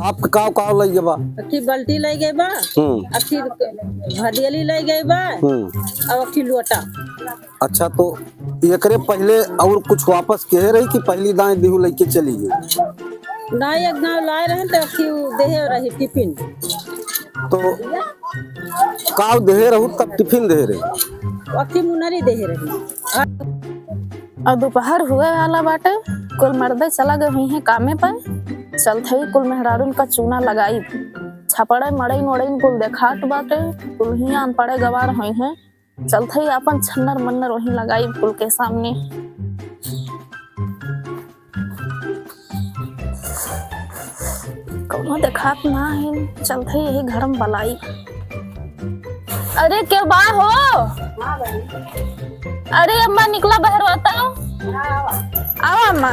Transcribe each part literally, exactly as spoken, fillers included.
आपके काव काव लइ गए बा? अखी बल्टी लइ गए बा, हम्म। अखी भदियली लइ गए बा, हम्म। और अखी लोटा। अच्छा, तो एकरे पहिले और कुछ वापस कहे रही कि पहली दाएं दिहू लइके चली गई? ना, एक गाँव लाए रहे तो अखी उ देहे रही टिफिन। तो काव देहे रहू तब टिफिन देहे रही? अखी मुनरी देहे रही। और दोपहर हुए वाला बाटे, कुल मर्दे चला गए हुई हैं कामे पर। चलत ही कुल मेहरारून का चूना लगाई, छपड़े मड़ई नोड़ई कुल देखात बाटे, कुल हियाँ अनपढ़े गवार हुई हैं। चलत ही आपन छन्नर मन्नर वहीं लगाई कुल के सामने। कौनो देखात ना है, चलत ही यही घर में बलाई। अरे, के बा हो? अरे, अम्मा, निकला बहरवा तो। आवा, अम्मा।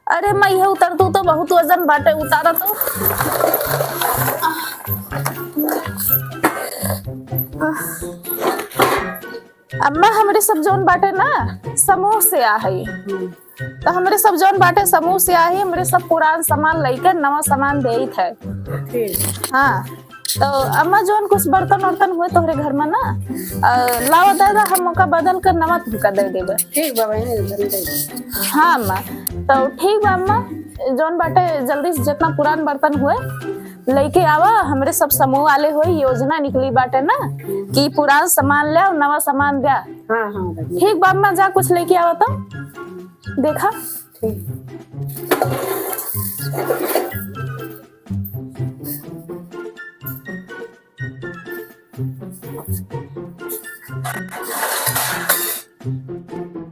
अरे, अम्मा, इहे उतर, तू तो बहुत वजन बाटे, उतारा तो। अम्मा, हमरे सब जौन बाटे ना, समूह से आ है। तो हमरे सब जौन बाटे, समूह से आ है, हमरे सब पुरान सामान लइके नवा सामान देइत है। ठीक। हाँ, तो अम्मा, जौन कुछ बर्तन उर्तन हुए तोहरे घर में ना, अ, लावा दे दा, हम ओका बदल कर नवा तुमका दे देबे। ठीक बा बहिनी, हम दे देबे। हाँ अम्मा, तो ठीक बा अम्मा, जौन बाटे जल्दी से जितना पुरान बर्तन हुए, लइके आवा, हमरे सब समूह वाले होई, योजना निकली बाटे ना कि पुरान सामान ले आओ, नवा सामान द्या। हाँ, हाँ, बहिनी। ठीक बा अम्मा, जा कुछ लइके आवा तो। देखा। ठीक।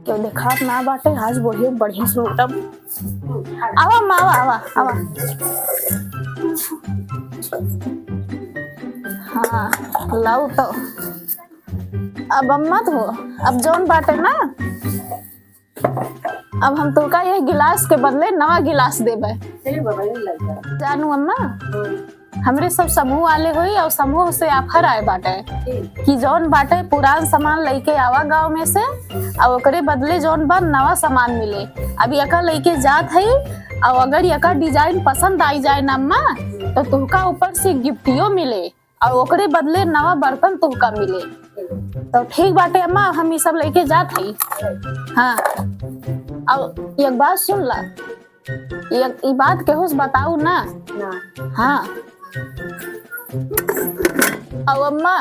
केहू देखात ना बाटे, आज बढ़िया, बढ़िया से लूटब। आवा अम्मा, आवा, आवा, आवा। हाँ, लाओ तो। अब अम्मा तो, अब जौन बाटे ना, अब हम तोका ये गिलास के बदले नवा गिलास देबे। ठीक बा, बहिनी, लग जा। जानू अम्मा, हम्म। हमरे सब समूह वाले होई और समूह से offer आए बाटे ठीक। कि जौन बाटे पुरान सामान लइके आवा गाँव में से, और ओकरे बदले जौन बा नवा सामान मिले। अब एका लइके जात हई, और अगर एका design पसंद आई जाए ना अम्मा, तो तुहका ऊपर से गिफ्टियो मिले। और ओकरे बदले नवा बर्तन तुहका मिले। तो ठीक बाटे अम्मा, हम ई सब लइके जात हई। हाँ, और एक बात सुन ला, एक ई बात केहू से बताऊ ना। ना। हाँ, और अम्मा,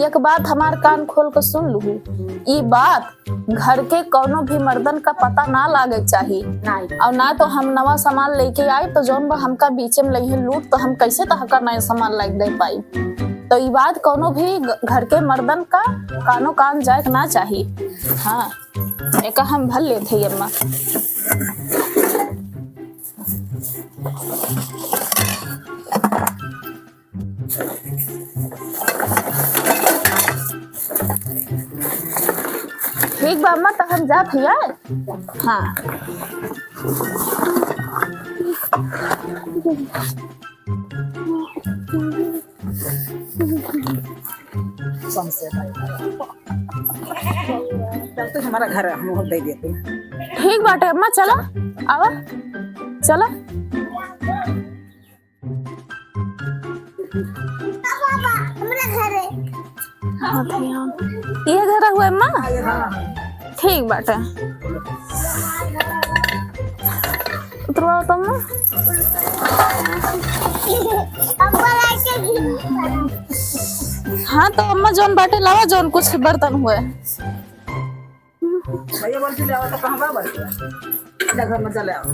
एक बात हमार कान खोल के सुन लू, ई बात घर के कौनो भी मर्दन का पता ना लागे चाही। नहीं। और ना तो हम नवा सामान लेके आई तो जौन बा हमका बीचे में लइहे लूट, तो हम कैसे तहका नया सामान लाइके दे पाई? तो ई बात कौनो भी घ-, घर के मर्दन का कानो कान जाए के ना चाही। हाँ, एका हम भर लेत हई अम्मा। ठीक बा अम्मा, त हम जात हई। हाँ। चल तो हमारा घर हम लोग दे देते हैं। ठीक बाटे अम्मा, चला, आवा, चला। पापा, हमरा घरे। हाँ, भैया। ये घर हुआ अम्मा? हाँ। ठीक बाटे। उतरवाओ तो अम्मा। अब्बा लाके भी। हाँ, तो अम्मा जौन बाटे लावा, जौन कुछ बर्तन हुए। भैया बोल के ले आओ तो कहाँ बा बोल के? जा घर में चले आओ।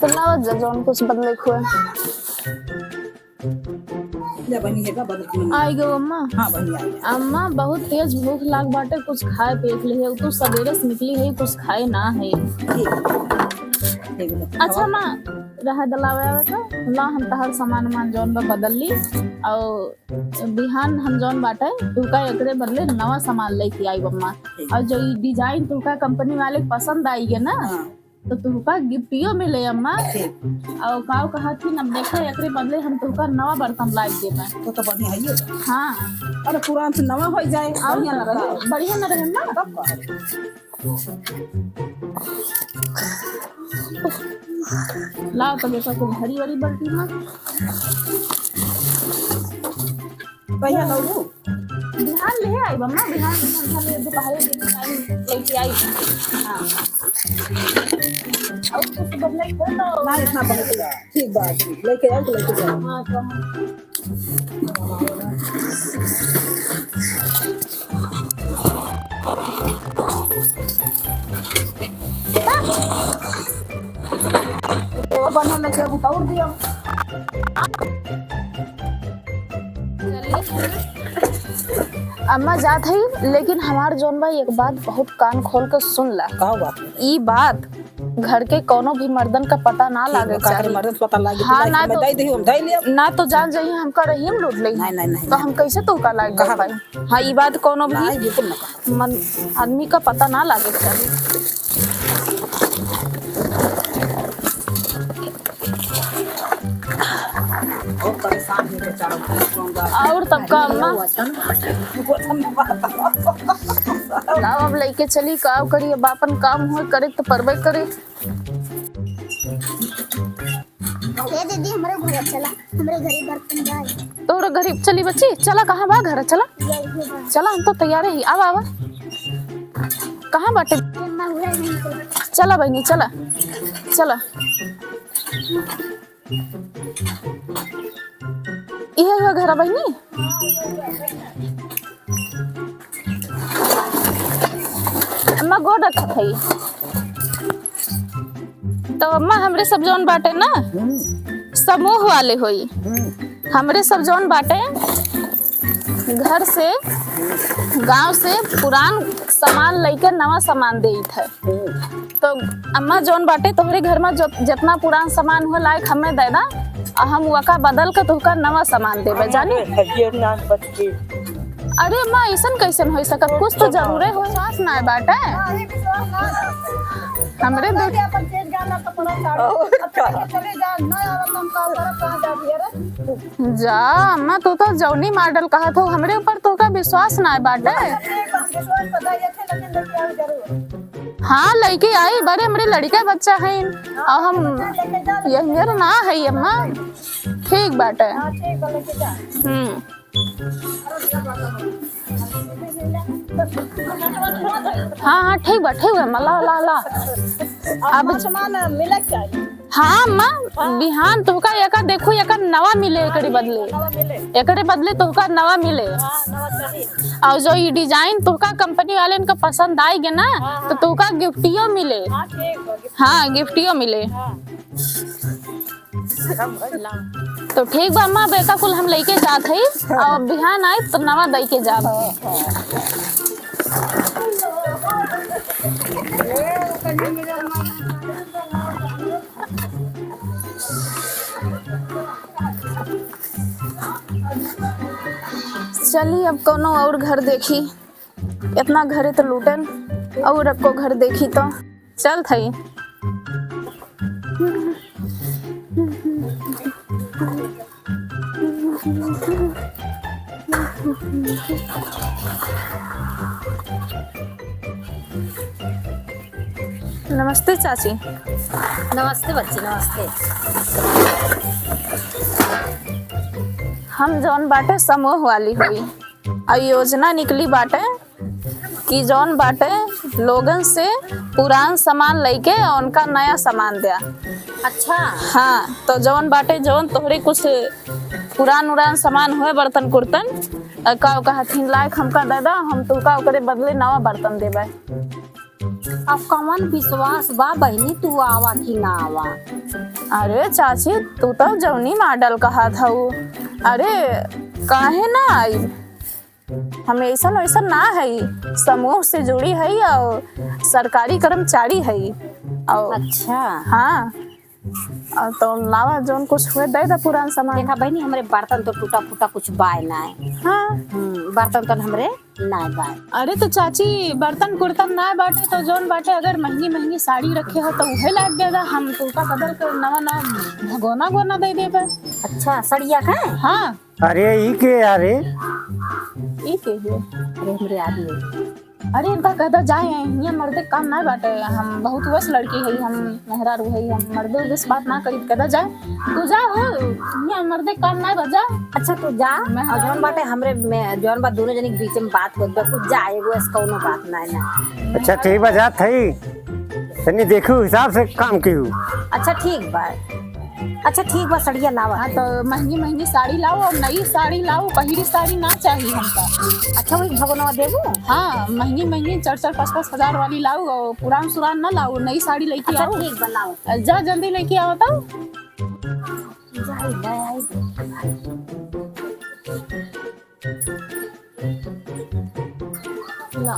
तो लाओ जा, जौन कुछ बदले खुए। जा बनी है बा, बदल के आई गो अम्मा। हाँ, बनी आई। अम्मा, बहुत तेज भूख लाग बाटे, कुछ खाए पिए के लिए। तू सवेरे से निकली है, कुछ खाए ना है। ठीक। ठीक बा। अच्छा माँ, रहे दलावे आवे का, ला हम तहार सामान उमान जौन बा बदल ली, और बिहान हम जौन बाटे तुका एकरे बदले नवा सामान लेके आई अम्मा। ठीक। और जो ई design तुका company वाले के पसंद आई है ना, हाँ। तो तुहका गिफ्टियो मिले अम्मा। ठीक। और का कहत ही, अब देखो, एकरे बदले हम तुहका नवा बर्तन लाइ देबे। तो, तो बढ़िया है ये। हाँ। अरे, पुरान से नवा हो जाए, और बढ़िया ना रहे। बढ़िया ना रहे ना। तब का? लाओ, तब एक ठो घड़ी वड़ी बल्टी में। कहिया लौबू? बिहान ले आई बम्मा, बिहान, बिहान, बिहान ले दोपहरे के टाइम लेके आई। हाँ। और कुछ बदलाई हो तो ना, इतना बहुत है। ठीक बात है। लेके आओ तो लेके जाओ। हाँ, तो हम तो बनल है, सब उतार दिया। अम्मा जात हई, लेकिन हमार जौन बा, एक बात बहुत कान खोल के सुन ला। का बात? ई बात घर के कौनो भी मर्दन का पता ना लागे के चाही। मर्दन पता लागे, हाँ, ना तो दे दे, हम दे लिया। ना तो जान जाइए हमका रहीम लूट ले। नहीं, नहीं, नहीं, तो हम कैसे तो का लाग पाई? हाँ, ई बात कौनो भी नहीं, बिल्कुल ना कहा। मन, आदमी का पता ना लागे के चाही। बहुत परेशान है बेचारा, बहुत गंगा। और तब का अम्मा? वचन, वचन बात। लाओ, अब लेके चली, का करी, अब आपन काम हो करे तो परबे करे। हे दीदी, हमरे घरे चला, हमरे घरे बर्तन जाए। तोहरे घरे चली बच्ची, चला, कहाँ बा घर, चला। चला, हम तो तैयार ही, आवा, आवा। कहाँ बाटे? चला बहिनी, चला, चला। इहे हुआ घर बहिनी? अम्मा गोड़ रखत हई। तो अम्मा, हमरे सब जौन बाटे ना, हम्म। समूह वाले होई। हम्म। हमरे सब जौन बाटे, घर से, गांव से पुरान सामान लेके नवा सामान देत है। हम्म। तो अम्मा, जौन बाटे तोहरे घर में जो, जितना पुरान सामान हो लायक हमें दे दा, और हम वका बदल के तोहका नवा सामान देबे, जानी? अरे अम्मा, ऐसन कैसन हो सकत? कुछ तो जरूरे हो। विश्वास ना बाटे। हमरे दे- जा अम्मा, तू तो जौनी मॉडल कहत हो, हमरे ऊपर तोहका विश्वास ना बाटे। हाँ, लइके आई, बड़े हमरे लड़िका बच्चा हईन, और हम यही मेर ना हई अम्मा। ठीक बाटे। हम्म। हाँ, हाँ, ठीक बा, ठीक बा, अम्मा, ला, ला, ला। अब सामान मिले के चाहिए। हाँ अम्मा, हाँ। बिहान तोहका एकर देखो, एकर नवा मिले, एकरे बदले। नवा मिले। एकरे बदले तोहका नवा मिले। हाँ, नवा चाहिए। और जो ई डिजाइन तोहका कंपनी वालेन का पसंद आइगे ना, हाँ, तो हाँ। तोहका गिफ्टियो मिले। हाँ, ठीक बा, गिफ्ट। हाँ, गिफ्टियो मिले। हाँ। तो ठीक बा अम्मा, बेटा कुल हम लेके जात हई, और बिहान आई तो नवा दई के जाब। चली, अब कौनो और घर देखी, इतना घरे तो लूटन, और अक्को घर देखी तो चल थई। नमस्ते चाची। नमस्ते बच्ची, नमस्ते। हम जौन बाटे समूह वाली हुई, आ योजना निकली बाटे कि जौन बाटे लोगन से पुरान सामान लइके उनका नया सामान द्या। अच्छा। हाँ, तो जौन बाटे, जौन तोहरे कुछ पुरान उरान सामान हुए, बर्तन कुर्तन, अ, का ओका हथिन लायक हमका दे दा, हम तुका ओकरे बदले नवा बर्तन देबे। अब कवन विश्वास बा बहिनी, तू आवा कि ना आवा? अरे चाची, तू तो जौनी मॉडल कहत हऊ। अरे, काहे ना आई? हम ऐसन वैसन ना हई, समूह से जुड़ी हई और सरकारी कर्मचारी हई। और अच्छा। हाँ, और तो लावा, जौन कुछ हुए, दे दे पुरान सामान। देखा बहिनी, हमरे बर्तन तो टूटा फूटा कुछ बाय नाय। हाँ। हम्म, बर्तन तो हमरे नाय बाय। अरे तो चाची, बर्तन कुर्तन नाय बाटे तो जौन बाटे, अगर महंगी महंगी साड़ी रखे हो तो उहे लाइके दे दा, हम तोका बदल के नवा नवा भगोना गोना दे देबे। अच्छा, सड़िया का? हाँ। अरे ई के यार रे? ई के है? अरे हमरे आदमी। अरे इनका कह दा जाए, हियाँ मर्दे काम ना बाटे, हम बहुत वस लड़की है, हम मेहरारू है, हम मर्दे उर्दे से बात ना करी, कह दा जाए। तू जा हो, हियाँ मर्दे काम ना बा, जा। अच्छा तू जा, मेहरारू और जौन बाटे हमरे में, जौन बा दोनों जनी के बीच में बात होत बा, तू जा, एगो ऐसे कौनो बात ना है ना। अच्छा ठीक बा, जात हई, तनी देखू हिसाब से काम किहू। अच्छा ठीक बा। अच्छा ठीक बा, सड़िया लावा। हाँ, तो महंगी महंगी साड़ी लाओ और नई साड़ी लाओ, पहिरी साड़ी ना चाहिए हमका। अच्छा, वही भगोनवा देबू? हाँ, महंगी महंगी चार चार पाँच पाँच हजार वाली लाओ और पुरान सुरान ना लाओ, नई साड़ी लेके अच्छा, आओ। ठीक बा, लाओ। जा जल्दी लेके आओ तो। जाई, ले आई। ला,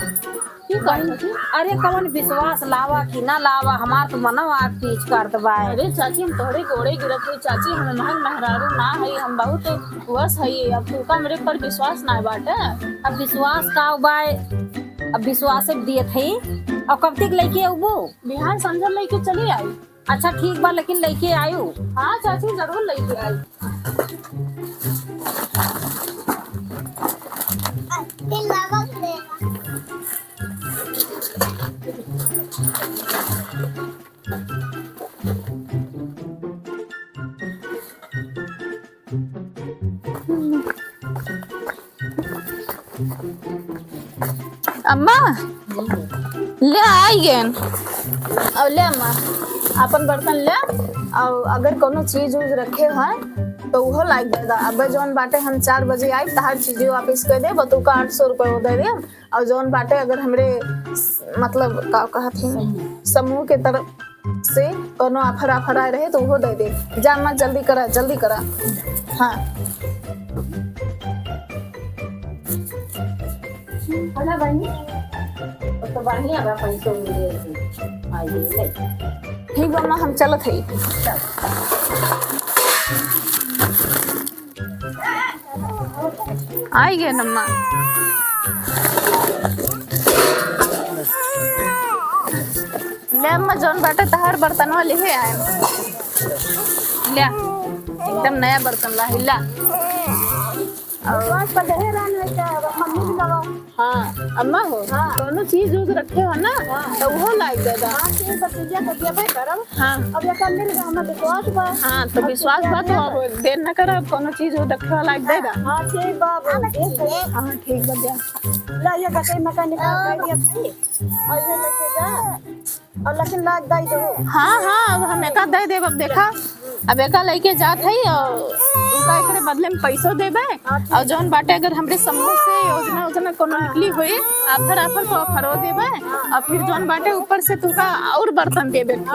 की कहत हती? अरे, कवन विश्वास लावा कि ना लावा, हमार तो मनवा आग पीछ करत बा। अरे चाची, हम तोहरे गोड़े गिरत हई चाची, हम महंग मेहरारू ना हई, हम बहुत वस हई, अब तोका हमरे पर विश्वास ना बाटे। अब विश्वास का बा, अब विश्वासे दियत हई। अब कब तक लेके अउबू? बिहान संझा लेके चली आई। अच्छा ठीक बा, लेकिन लेके आयु। हाँ चाची, जरूर लेके आई। अम्मा, ले आई गेन। अब ले अम्मा, आपन बर्तन ले, और अगर कोनो चीज उज रखे हैं, तो उहो लाइके दे दा। अबे जौन बाटे, हम चार बजे आई, तहार चीजें वापस कर दे, बतू का आठ सौ रुपये वो दे दे। और जौन बाटे, अगर हमरे स-, मतलब, का कहत हैं, समूह। समूह के तरफ से कोनो offer, offer आए रहे, तो उहो दे दे। जा अम्मा, जल्दी करा, जल्दी करा। हाँ। होला बहिनी, तो बढ़िया बा, पैसो मिले। आइए, ले। ठीक बा अम्मा, हम चलत हई। चल। आई गए अम्मा। ले अम्मा, जौन बाटे तहार बर्तनवा लेहे आए। ले, एकदम नया बर्तन ला, ला। विश्वास पर देहे रहन है क्या? अब मम्मी भी लगा। हाँ, अम्मा हो, हाँ। कोनो चीज उज रखे हो ना, हाँ। तो उहो लाइके दे दा। हाँ, ठीक बा, ठीक बा, देबे करब। हाँ। अब एकर मिल गया, हमें विश्वास बा। हाँ, तो अब विश्वास बा, तो अब देर न कर, अब कोनो चीज उज रखे हो लाइके दे दा। हाँ, ठीक बा, अब देख ले। हाँ, ठीक बा, जा। ला, ये कतई मकान निकाल के दिया भाई। और ये लेके जा। और लेकिन लाग दाई दो। हाँ, हाँ, अब हम एका दे देब। अब देखा, अब एका लेके जात हई और उनका एकरे बदले में पैसो देबे। हाँ, ठीक। और जौन बाटे, अगर हमरे समूह से योजना वोजना कोनो निकली होई, offer, offer तो offerओ देबे। और फिर जौन बाटे ऊपर से तुका और बर्तन देबे। ठीक,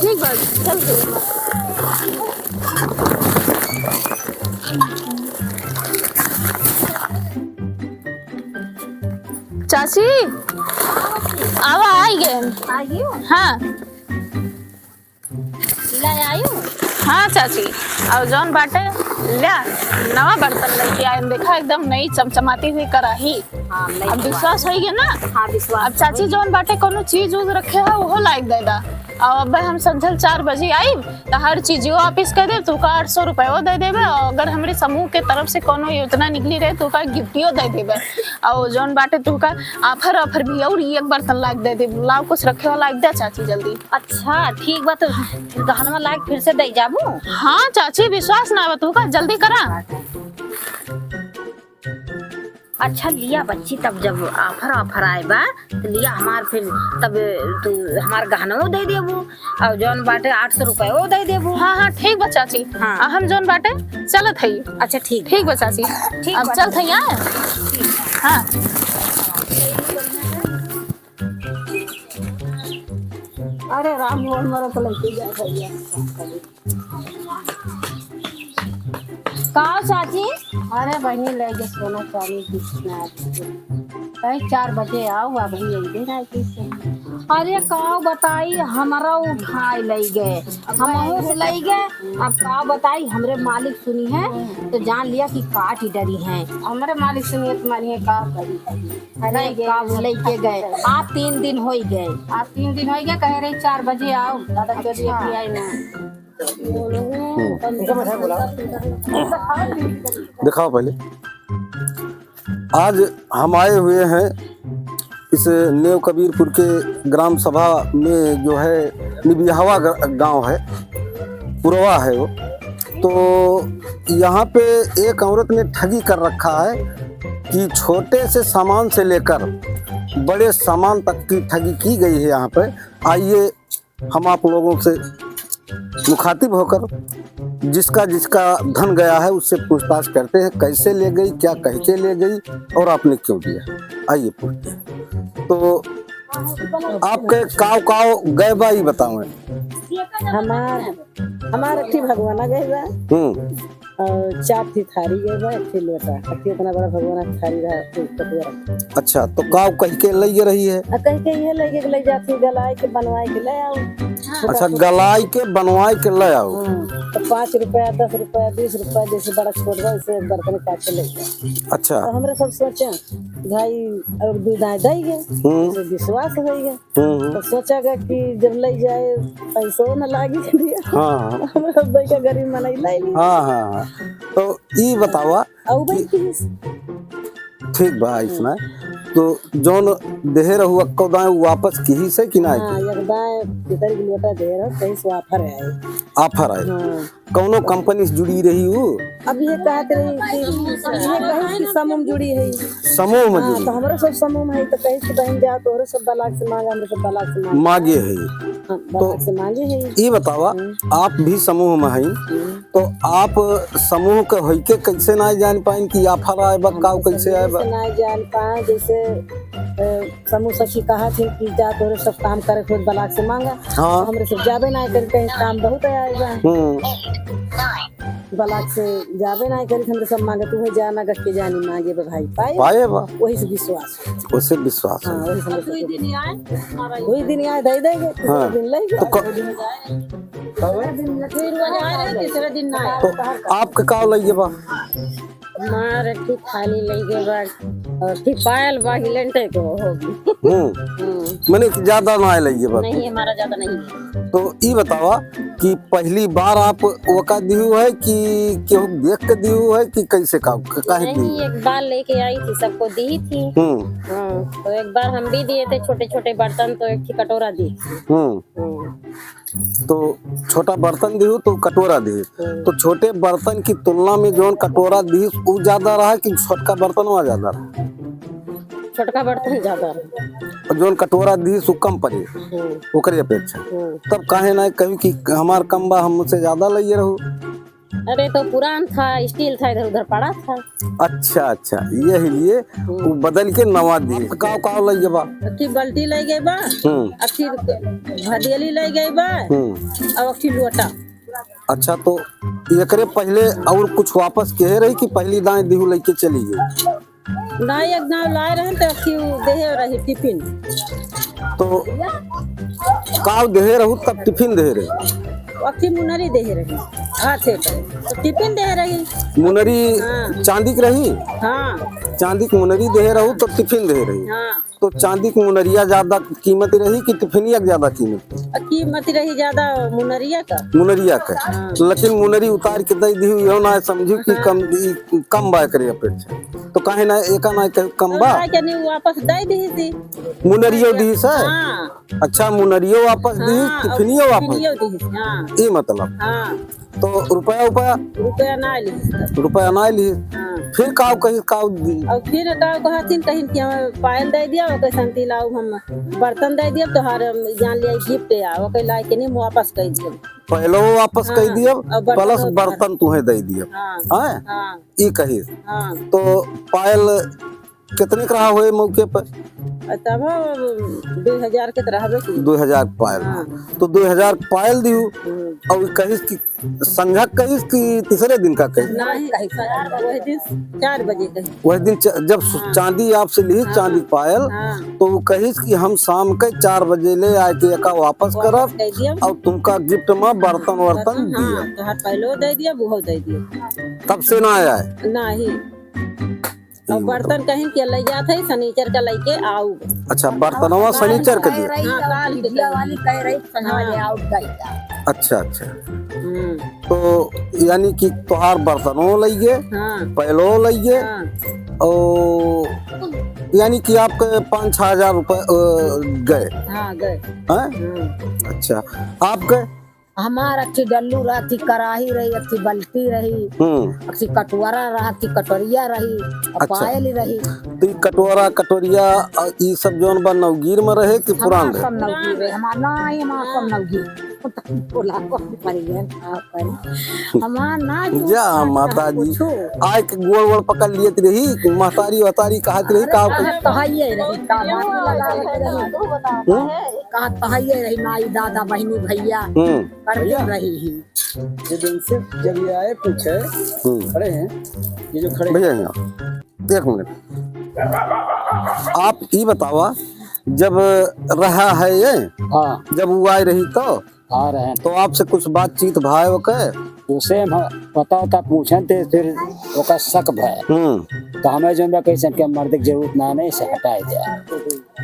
ठीक बा, चल ठीक। चाची, आवा, आई गए। आ गयो? हाँ। ले आयु? हाँ चाची, और जौन बाटे, ले, नवा बर्तन लेके आए, देखा, एकदम नई चमचमाती हुई कराही। हाँ, नई अब विश्वास होई गया ना? हाँ, विश्वास अब चाची, होई। जौन बाटे, कोनो चीज उज रखे हो, उहो लाइके दे दा। और अब हम संझल चार बजे आइब, तो हर चीजियो वापिस कर देब, तुका आठ सौ रुपयो दे देबे, और अगर हमरे समूह के तरफ से कोनो योजना निकली रहे, तो का गिफ्टियो दे देबे। और जौन बाटे, तुका offer, offer भी, और एक बर्तन लाइके दे देबे। लाओ, कुछ रखे वाला लाइके दे चाची, जल्दी। अच्छा, ठीक बा, तो गहनवा लाइके फिर से दे जाबू? हाँ चाची, विश्वास ना बा तुका, जल्दी करा। अच्छा लिया बच्ची, तब जब offer, offer आए बा, तो लिया हमार, फिर तब तू हमार गहनवो दे देबू, और जौन बाटे आठ सौ रुपयो दे देबू। हाँ, हाँ, ठीक बा चाची। हाँ। आ, हम जौन बाटे चलत हई। अच्छा, ठीक ठीक बा चाची। ठीक अब बा। चलत हई, हाँ? हाँ। अरे राम, मोर मरत लइके जा भैया। का चाची? अरे बहिनी, ले के सोना चांदी कुछ ना। कहीं चार बजे आओ, आ भैया, इधर ना किसे। अरे का बताई, हमरा उठाए लइ गए, हमहू से लइ गए। अब का बताई, हमरे मालिक सुनिहैं तो जान लिया कि काट डरिहैं। हमरे मालिक सुनिहैं तो मानिहैं का करी। अरे का लइके गए, आज तीन दिन होइ गए। आज तीन दिन होइ गए, कहे रही चार बजे आओ, दादा चोरी अच्छा। अभी आई ना। हम्म। दिखाओ पहले। आज हम आए हुए हैं इस न्यू कबीरपुर के ग्राम सभा में, जो है निबिहवा ग-, गांव है, पुरवा है वो। तो यहाँ पे एक औरत ने ठगी कर रखा है कि छोटे से सामान से लेकर बड़े सामान तक की ठगी की गई है यहाँ पे। आइए हम आप लोगों से मुखातिब होकर जिसका जिसका धन गया है उससे पूछताछ करते हैं, कैसे ले गई, क्या कह के ले गई और आपने क्यों दिया। आइए पूछते हैं। तो आपके काव काव गए बा, ई बताओ। हमार, हमार अठी भगवाना गए बा। हम्म। और चार ठी थारी गए बा, एक ठी लोटा। अठी उतना बड़ा भगवाना थारी रहा, अठी कटोरा। अच्छा, तो काव कह के लइ रही है? आ, कह के ये लइ के, लइ जाती, गलाए के, बनवाए के ले आओ। अच्छा, गलाए के, बनवाए के ले आओ। हाँ, तो पाँच रुपया, दस रुपया, बीस रुपया, जैसे बड़ा छोट बा, वैसे बर्तन काट के ले जाओ। अच्छा। तो हमरे सब सोचे, भाई, अब दू दाएं दई गए, हम्म। तो विश्वास होइ गए। हम्म। तो सोचा गया कि जब लइ जाए, पैसो न लागी दिया। हाँ। हमरा सब बैठा गरीब मनई लइ ली। हाँ, हाँ, हाँ। तो ई बतावा अउ कि भाई किहिस। ठीक बा, हम्म। इसना। तो जौन देहे रहू अक्को दाएं, उ वापस किहिस है कि ना? हाँ, एक दाएं पितर की लोटा देहे रहू, कहिस offer है। Offer है। हाँ। कौनो company से जुड़ी रही उ? अब ये कहत रही कि, ये कहिस कि समूह में जुड़ी है। समूह में हाँ, जुड़ी। तो हमरो सब समूह में है, तो कहिस कि बहिन जा, तोहरो सब ब्लॉक से मांगा, हमरो सब ब्लॉक से मांगा। मांगे है। हाँ, तो ब्लॉक से मांगे है। ई बतावा, हम्म। आप भी समूह में हैं, हम्म। तो आप समूह के होइके कैसे ना जान पाइन कि offer आए बा, हम काव सब कैसे आए बा? से ना जान पाए, जैसे, अ, समूह सखी कहा थी कि जा तोहरे सब काम करे खुद ब्लॉक से मांगा। हाँ। हमरे सब जाबे ना करी, कहीं काम बहुत आए बा। हम्म। ब्लॉक से जाबे ना करी, हमरे सब मांगे, तू है जा ना गट के जानी मांगे बा भाई, पाए? पाए बा। वही से विश्वास। ओसे विश्वास हाँ, है। वही से विश्वास। दुई दिन आए, दे देंगे, तीसरे हाँ। दिन लेंगे। तो क- तीसरे दिन, तीसरे दिन ना आए। तो आपके का लइगे बा? हमार अठी थाली लइगे बा, और अठी पायल बा, हिलेंटे को होगी। हम्म। हम्म। मने ज्यादा ना लइगे बा? नहीं, हमारा ज्यादा नहीं है। तो ई बतावा कि पहली बार आप ओका दिहू है कि केहू देख के दिहू है कि कैसे का, क-, काहे नहीं, दिहू? एक बार लेके आई थी, सबको दी थी। हम्म। हाँ, तो एक बार हम भी दिए थे छोटे छोटे बर्तन, तो एक ही कटोरा दी थी। हम्म। हम्म। तो छोटा बर्तन दिहू तो कटोरा दिहू। हम्म। तो छोटे बर्तन की तुलना में जौन कटोरा दिहू उ ज्यादा रहा कि छोटका बर्तन वहाँ ज्यादा रहा? छोटका बर्तन ज्यादा रहा। और जौन कटोरा दिहू सु कम पड़े हम्म। ओकरे अपेक्षा। हम्म। तब काहे ना कहू कि हमार कम बा, हमसे ज्यादा लइए रहू। अरे तो पुरान था, स्टील था, इधर उधर पड़ा था। अच्छा, अच्छा, यही लिए हम्म। वो बदल के नवा दिए। काव काव लइगे बा? अठी बाल्टी लइगे बा, हम्म। अठी भदेली लइगे बा, हम्म। और अठी लोटा। अच्छा, तो एकरे पहले और कुछ वापस कहे रही कि पहली दाएं दिहू लइके चली गई? ना, एक दाव लाए रहन तो अखी उ देहे रही टिफिन। तो काव देहे रहू तब टिफिन देहे रही? अखी मुनरी देहे रही, हाथे पर। तो टिफिन देहे रही। मुनरी हाँ। चांदी की रही? हाँ। चांदी की मुनरी देहे रहू तो टिफिन देहे रही? हाँ। तो चांदी की मुनरिया ज्यादा कीमत रही कि टिफिनिया के ज्यादा कीमत? कीमत रही ज्यादा मुनरिया का। मुनरिया का। हाँ। लेकिन मुनरी उतार के दे दी, यो ना समझू कि हाँ। कम, ई कम बा एकरे अपेक्षा। तो काहे ना एका ना कम बा? तो ना, यानी वापस दे दी थी। मुनरियो दी से? हाँ। अच्छा, मुनरियो वापस दी, हाँ, टिफिनियो वापस? टिफिनियो दी, हाँ। ई मतलब? हाँ। तो रुपया, रुपया? रुपया ना ली। रुपया ना ली। हाँ। फिर काव कही, काव दी? और फिर काव कहथिन, कहिन कि हमें पायल दे दिया, ओके संती लाऊ हम बर्तन दे दिया, तोहार हम जान लिया gift है, ओके लाए के नहीं, हम वापस कर दिया। पहलो वापस हाँ, कर दिया, और बर्तन plus और बर्तन तुहे दे दिया। हाँ, हैं? हाँ। ई कही। हाँ। तो पायल कितने का रहा होए मौके पर? तब दो हजार के तो रहबे की। दो हजार पायल। हाँ। तो दो हजार पायल दिहू। हम्म। और कहिस कि संझा कहिस कि तीसरे दिन का कहिस? नहीं, वही दिन चार बजे कहिस। वही दिन च-, जब सु-, हाँ। चांदी आपसे लिहिस, हाँ। चांदी पायल, हाँ। तो वो कहिस कि हम शाम के चार बजे ले आए के एका वापस वापस करब कर दिया। और तुमका gift में बर्तन वर्तन बर्तन, हाँ, दिया। तोहार पायलो दे दिया, वो दे दिया। तब से ना आए? नहीं। और हम्म। बर्तन कहिन के लइ जात है, सनीचर का लइके आउ। अच्छा, बर्तनवा और सनीचर के काल दिया? हाँ, काल के बिटिया कहिन। वाली कह रही, संझा ले हाँ। आउ, दे जाओ। अच्छा, अच्छा। हम्म। तो यानी कि तोहार बर्तनो लइगे, हाँ। पायलो लइगे, हाँ। और यानी कि आपके पाँच छः हजार रुपये, अ, गए। हाँ, गए। हैं? हम्म। अच्छा, आपके? हमार अच्छी डल्लू रहती, कराही रही, अच्छी बल्टी रही, हम्म। अच्छी कटोरा रहती, कटोरिया रही, और अच्छा। पायल रही। तो ई कटोरा, कटोरिया, अ, ई सब जौन बा नवगीर में रहे कि हमार पुरान रहे? सब नवगीर रहे, हमार, नहीं, हमार सब नवगीर। बोला, कौन पड़ी है, का करी? हमार ना चूक जा, काट माता जी। कुछो। आए के गोड़ वोड़ पकड़ लियत रही, महतारी वहतारी कहत रही, अरे, का कहाँ तहाइये रही, का माटी लगावत रही? हम्म? कहाँ तहाइये रही, माई, दादा, बहिनी, भैया, हम्म। करते भैया। रही ही। जब इनसे, जब ये आए पूछे, हम्म। खड़े हैं, ये जो खड़े भैया, हैं। यहाँ, एक मिनट। आप ई बतावा, जब रहा है ये, हाँ। जब वो आए रही तो? आ रहे हैं। तो आपसे कुछ बातचीत भाई ओके? उसे हम पता था, पूछन थे, फिर ओका शक भय। हम्म। तो हमें जो मैं कही सके, मर्द की जरूरत ना, नहीं से हटाए दिया।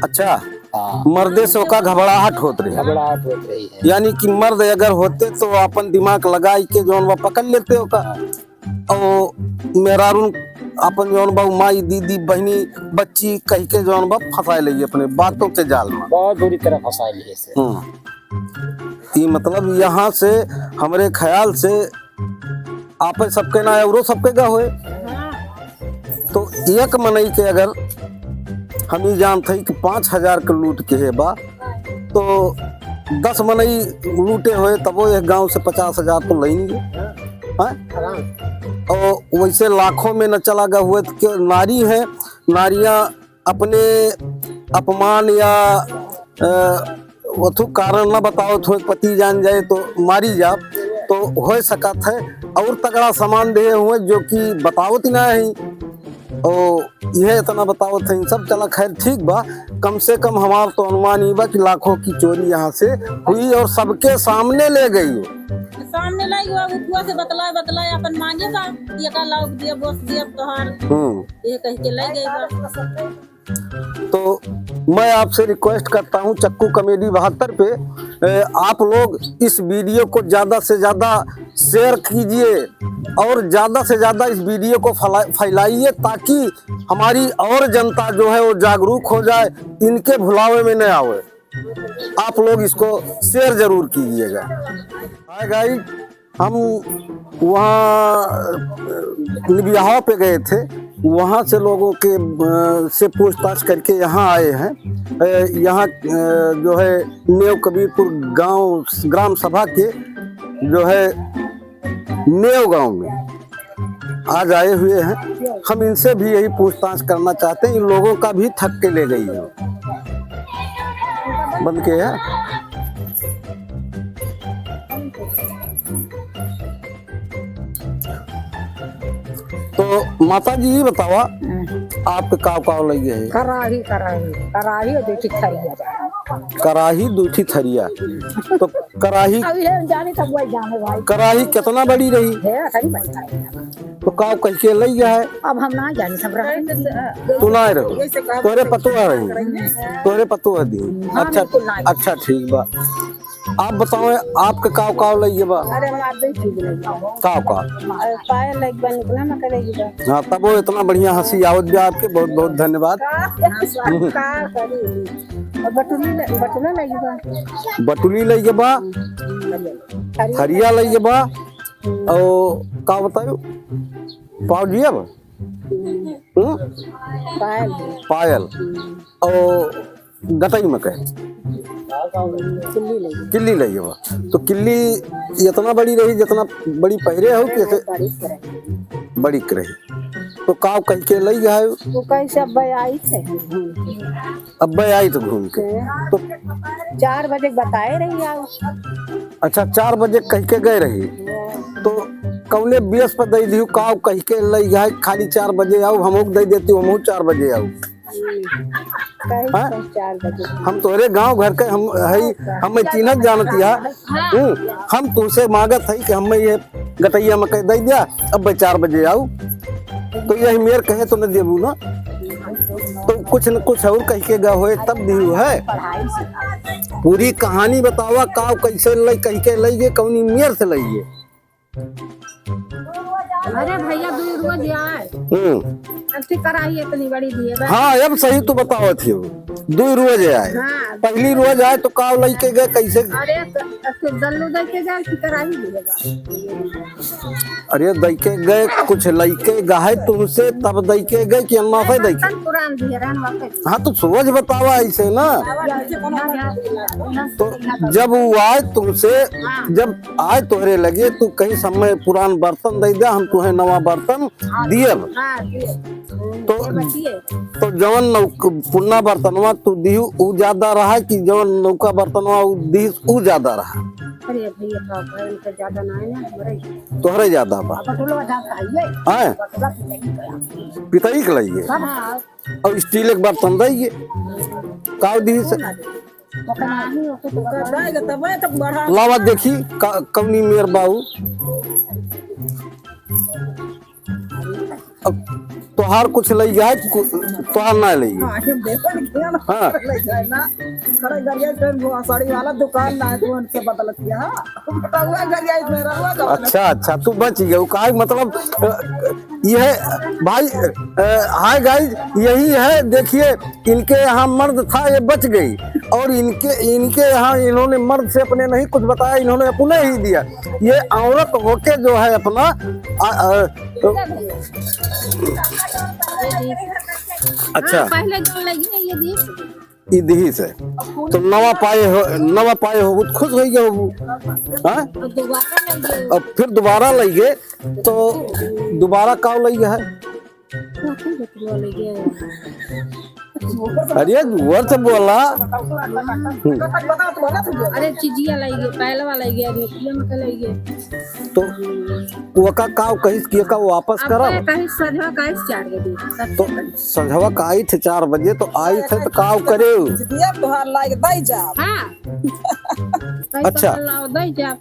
अच्छा। हाँ। मर्दे से ओका घबराहट होत रही। घबराहट होत रही है। यानी कि मर्द अगर होते तो अपन दिमाग लगाई के जौन बा पकड़ लेते ओका। हाँ। और मेहरारून अपन जौन बा माई, दीदी, बहिनी, बच्ची कह के जौन बा फंसाए लगी अपने बातों के जाल में। बहुत बुरी तरह फंसाए लिए से। हम्म। ई मतलब यहाँ से हमरे ख्याल से आपे सबके ना, औरो सबके गा होए। तो एक मनई के अगर हम ई जानत हई कि पाँच हजार के लूट के है बा, तो दस मनई लूटे होए, तबो एक गांव से पचास हजार तो लेंगे, हैं? और वैसे लाखों में न चला गा हुए तो क्यों, नारी है, नारियां अपने अपमान या, अ, वथु कारण न बताओ, थोड़े पति जान जाए तो मारी जा, तो हो सकत है और तगड़ा सामान दे हुए जो कि बतावत ना है। ओ, यह इतना बतावत है, सब चला खैर ठीक बा, कम से कम हमार तो अनुमान ई बा कि लाखों की चोरी यहाँ से हुई और सबके सामने ले गई। सामने लाई हुआ, उठुआ से बतलाए, बतलाए अपन मांगे बा, ये का लाओ दिया, बस दिया तोहार, हम्म। ये कह के ले गई बा। तो मैं आपसे request करता हूँ चक्कू कॉमेडी बहत्तर पे, ए, आप लोग इस video को ज़्यादा से ज़्यादा share कीजिए और ज़्यादा से ज़्यादा इस video को फैला-, फैलाइए, ताकि हमारी और जनता जो है वो जागरूक हो जाए, इनके भुलावे में न आवे। आप लोग इसको share जरूर कीजिएगा। Hi guys, हम वहाँ, अ, निबियाहा पे गए थे, वहाँ से लोगों के, अ, से पूछताछ करके यहाँ आए हैं। अ, यहाँ, अ, जो है नेव कबीरपुर गांव, ग्राम सभा के जो है नेव गांव में आज आए हुए हैं। हम इनसे भी यही पूछताछ करना चाहते हैं, इन लोगों का भी ठग के ले गई है, बंद के है। तो माता जी, ये बतावा, हम्म। आपके काव काव लगे है? कराही, कराही, कराही और दो ठे थरिया। कराही, दो ठे थरिया। तो कराही, अब ये जाने सब वही जाने भाई। कराही कितना बड़ी रही? है, सही बड़ी कराही। तो काव कह के लई गया है? अब हम ना जाने, सब रहे। तू ना रहो। तोरे पतोह रही। तोरे पतोह दी। हाँ, अच्छा, बिल्कुल ना। अच्छा, ठीक बा। आप बताओ, आपके काव काव लइए बा? अरे, हम आप दे चीज लइए। काव काव? अरे, पायल लइए बा, निकला ना करे जी बा। हाँ, तब वो इतना बढ़िया हंसी आवत बा आपके, बहुत बहुत धन्यवाद। का? हाँ, स्वाद का करी? और बटुली ले, बटुला लइए बा। बटुली लइए बा, हम्म, हरिया। हरिया लइए बा, हम्म। और का बतायो? पाव दिया बा? हम्म। हम्म? पायल। पायल। हम्म। और गटई में के? किल्ली लइए। किल्ली लइए बा। तो किल्ली इतना बड़ी रही जितना बड़ी पहिरे हो कि ऐसे? बड़ी रही। बड़ी रही। तो काव कह के लई गए? वो कैसे अब आई थे हम घूम के। अब आई तो घूम के। तो चार बजे बताए रही आओ। अच्छा, चार बजे कह के गए रही। कौने बेस पर दे दिहू, काव कहि के लई गए, खाली चार बजे आऊ, हमहू के दे देती, हमहू चार बजे आऊ। कहीं हाँ? तो चार बजे। हम तोहरे गांव घर के हम हई, हम मैं चिन्हत जानत या। हाँ। हम्म, हम तुमसे मांगत हई कि हमें ये गटैया मकई दे दिया, अब भाई चार बजे आऊ। तो यही मेर कहे तो न देबू ना, तो कुछ न कुछ और कहि के गा होए तब दिहू है। पूरी कहानी बतावा, काव कैसे लई, कहि के लई गए, कौनी मेर से लई गए। अरे भैया, दुई रोज आए। हम्म। अब की कराही इतनी बड़ी दिए बा। हाँ, अब सही तू बतावत ही हो। दुई रोज आए। हाँ। पहली रोज आए तो काव लइके गए, कैसे? अरे, तो, तो दल्लू दइके गए कि कराही दिए बा? अरे, दइके गए, कुछ लइके गए तुमसे, तब दइके गए कि अन्ना से दइके? बर्तन पुरान दिए रहन वापस। हाँ, तो सोच बतावा ऐसे ना। तो जब वो आए तुमसे, हाँ। जब आए तोहरे लगे, तू कहीं समय पुरान बर्तन दे दे, हम तुहे नवा बर्तन हाँ, दियब। हाँ, दिए। तो, ये बचिए। तो जवन नौक-, पुन्ना बर्तनवा तू दिहू, ऊ ज्यादा रहा कि जवन नौका बर्तनवा ऊ दिहिस, ऊ ज्यादा रहा? अरे भैया, का भाई, इनका ज्यादा ना है ना, हमारे ही। तोहरे ज्यादा बा? बटुलवा ज्यादा है ये। हाँ। बटुला पितई का। पितई के लइए? सब हाँ। और स्टील के बर्तन दइए। काव दिहिस? ओकर नाही, ओकर तो ओकर दाई के तबे तक बढ़ा। लावा देखी, का-, कौनी मेर बाऊ। अब तोहार कुछ लई गए, कु-, तोहार ना लई गए। हाँ, ये देखो ना, हाँ। लई जाए ना। खड़े गरिया ट्रेन वो साड़ी वाला दुकान ना है, तो उनसे बदलत किया, हाँ। बटुआ गरिया इसमें रहुआ का। अच्छा, अच्छा, तू बच गया। काहे मतलब, अ, ये है भाई, अ, हाय गाइस, यही है, देखिए, इनके यहाँ मर्द था, ये बच गई, और इनके, इनके यहाँ इन्होंने मर्द से अपने नहीं कुछ बताया, इन्होंने अपने ही दिया। ये औरत होके जो है अपना, आ, आ, अच्छा। हाँ, पहले जो लगी है, ये दी। ई दिहिस है। तो नवा पाए हो, नवा पाए हो, बहुत खुश होइ गए हो। हाँ? और दोबारा लइगे। अब फिर दोबारा लइगे, तो दोबारा काव लइगे है? काफी बतुआ लइगे। अरे, जोर से बोला। हम्म। अरे, चिजिया लइगे, पहलवा लइगे, अरे, पिया मत लइगे। तो ओका काव कहिस कि ओका वापस अब करब? कहिस सजवा कहिस चार बजे। तो संझवा का आई थे चार बजे, तो आई थे तो काव करे? दिया तोहार लाग दई जा। हाँ। अच्छा। लाओ, दई जा।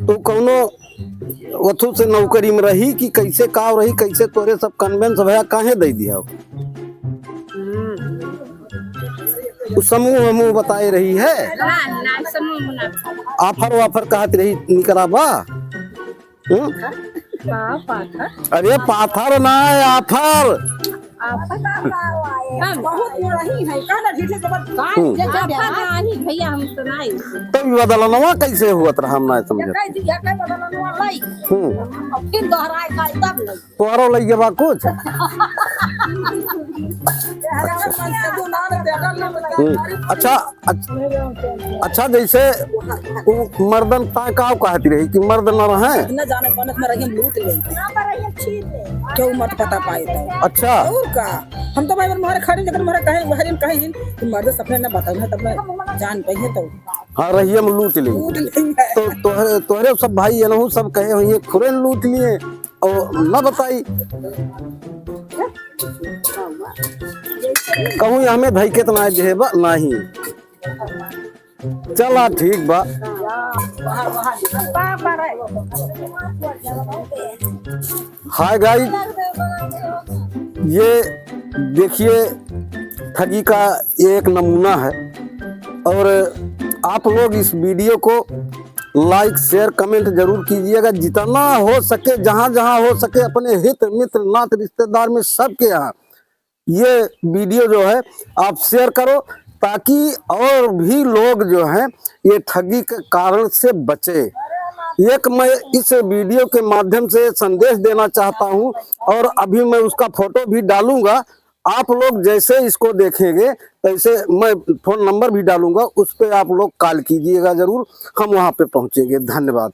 तो कौनो ओथू से नौकरी में रही कि कैसे काव रही, कैसे तोरे सब convince भया, काहे दे दिया? हम्म। उ समूह, हमूह बताए रही है। ना, ना, समूह ना। Offer वाफर कहत रही निकरा बा। हम्म? का पाथर? अरे पाथर ना है, offer। Offer? हम बहुत बड़ा ही है, का ना ढीठे जबर। हम्म। Offer नहीं भैया, हम सुनाई। तो ये बदलनवा कैसे हुआ तोरा, हम ना समझे। ये कह दिया, कह बदलनवा लाई। हम्म। अब फिर दोहराए का तब लाई। तोहरो लइगे बा कुछ? हम्म, अच्छा, अच्छ-, अच्छा, जैसे उ मर्दन ता काव कहती रही कि मर्द न रहे? इतना जाने पाने में रही, हम लूट ले। क्यों मत पता पाए तो? अच्छा। और का? हम तो भाई मोहरे खड़े, जब मोहरे कहे, मोहरे कहे कि मर्द सपने न बताओ ना, तब मैं जान पाई है तो। हाँ, रहिए हम लूट लेंगे। लूट लेंगे। तो तोहरे, तोहरे सब भाई एनहू सब कहे हुए खुरे लूट लिए और न बताई। कहूँ हमें धई के तो ना देहे बा, नहीं। चला ठीक बा। Hi guys, ये देखिए ठगी का ये एक नमूना है। और आप लोग इस video को like, share, comment जरूर कीजिएगा। जितना हो सके, जहाँ जहाँ हो सके, अपने हित मित्र नात रिश्तेदार में सबके यहाँ ये video जो है आप share करो, ताकि और भी लोग जो हैं ये ठगी के कारण से बचे। एक मैं इस video के माध्यम से संदेश देना चाहता हूँ और अभी मैं उसका photo भी डालूंगा। आप लोग जैसे इसको देखेंगे तैसे मैं phone number भी डालूंगा, उस पे आप लोग call कीजिएगा जरूर, हम वहाँ पे पहुँचेंगे। धन्यवाद।